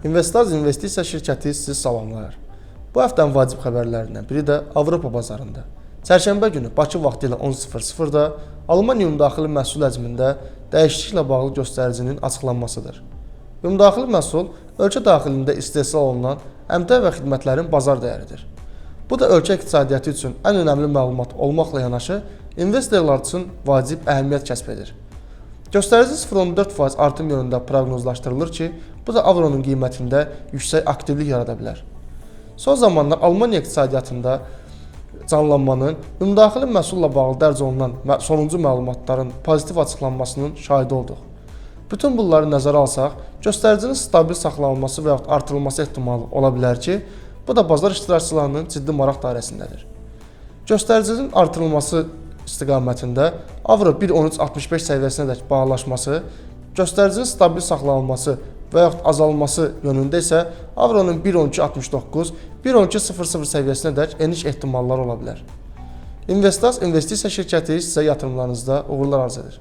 Investaz investisiya şirkəti sizi salamlayır. Bu həftənin vacib xəbərlərindən biri də Avropa bazarında. Çərşənbə günü Bakı vaxtı ilə 10:00-da Almaniya ümumdaxili məhsul həcmində dəyişikliklə bağlı göstəricinin açıqlanmasıdır. Ümumdaxili məhsul ölkə daxilində istehsal olunan əmtəə və xidmətlərin bazar dəyəridir. Bu da ölkə iqtisadiyyatı üçün ən önəmli məlumat olmaqla yanaşı, investorlar üçün vacib əhəmiyyət kəsb edir. Göstərici 0,4% artım yönündə proqnozlaşdırılır ki, bu da avronun qiymətində yüksək aktivlik yarada bilər. Son zamanlar Almaniya iqtisadiyyatında canlanmanın ümumdaxili məhsulla bağlı dərc olunan sonuncu məlumatların pozitiv açıqlanmasının şahidi olduq. Bütün bunları nəzərə alsaq, göstəricinin stabil saxlanılması və yaxud artırılması ehtimalı ola bilər ki, bu da bazar iştirakçılarının ciddi maraq dairəsindədir. Göstəricinin artırılması istiqamətində avro 1.1365 səviyyəsinədək bahalaşması, göstəricinin stabil saxlanılması və yaxud azalması yönündə isə avronun 1.1269, 1.1200 səviyyəsinədək eniş ehtimalları ola bilər. Investaz investisiya şirkəti sizə yatırımlarınızda uğurlar arzu edir.